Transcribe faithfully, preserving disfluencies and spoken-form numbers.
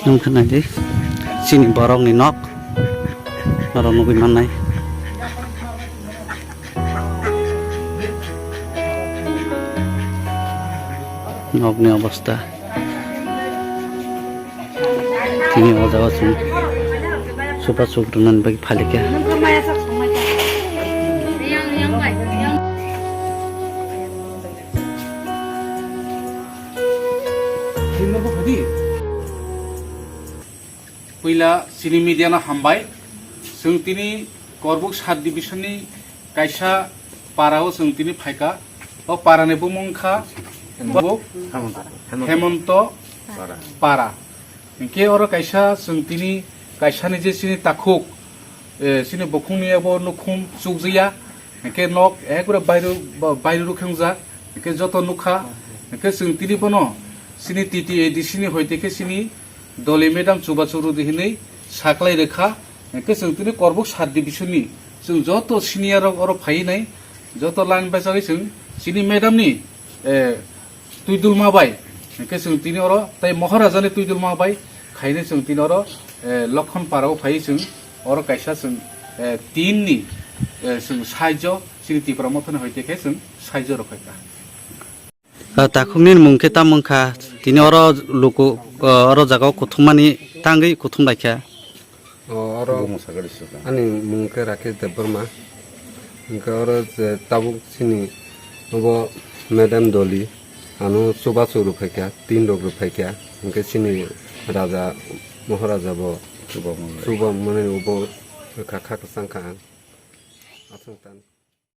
Nung khna di, chini borok ni nok, norok nugwi mannai. Nok ni obostha. Tini o jaga chwng chubachu rwnani bagwi phalikha. Puila chini media no hambai. Chwng tini Korbuk sub division ni kaisa para o chwng tini phaikha. O para ni bumung kha Hemonto. Hemonto Para. Hinkhe oro kaisa chwng tini kaisa ni je chini takhuk, eh, chini bukhung ni abo nukhung chukjaya. Hinkhe nok ekbare bairu, ba-, bairu rukhengjak. Hinkhe joto nukha. Hinkhe chwng tini bono chini T T A D C ni hoite khe chini Doli madam chubachu rwdi hinwi saklai rwkha. Hinkhe chwng tini Korbuk sub division ni chwng joto senior rok oro phaiwi nai, joto line bachagwi chwng chini madam ni, eh, twidulma bai, hinkhe chwng tini oro tei Moharaja ni twidulma bai khainwi chwng tini oro, eh, Lokhon Para o phaiwi chwng oro kaisa chwng, eh, tin ni, eh, chwng saijo chini Tipra Motha ni hoite khe chwng saijo rwkhaikha. Ah, takhuk nini mung khe tamo wngkha? Tini oro luku, ah, oro jaga o kuthumani tangwi kuthum laikha. O, oro ani mung khe Rakesh Debbarma. Hinkhe oro je tabuk chini obo Madam Doli ano chubachu rwphaikha, tin rok rwphaikha. Hinkhe chini Raja Moharaja bo chuba mwnwi obo kha, kha kwchang kha ang. Aswk tan.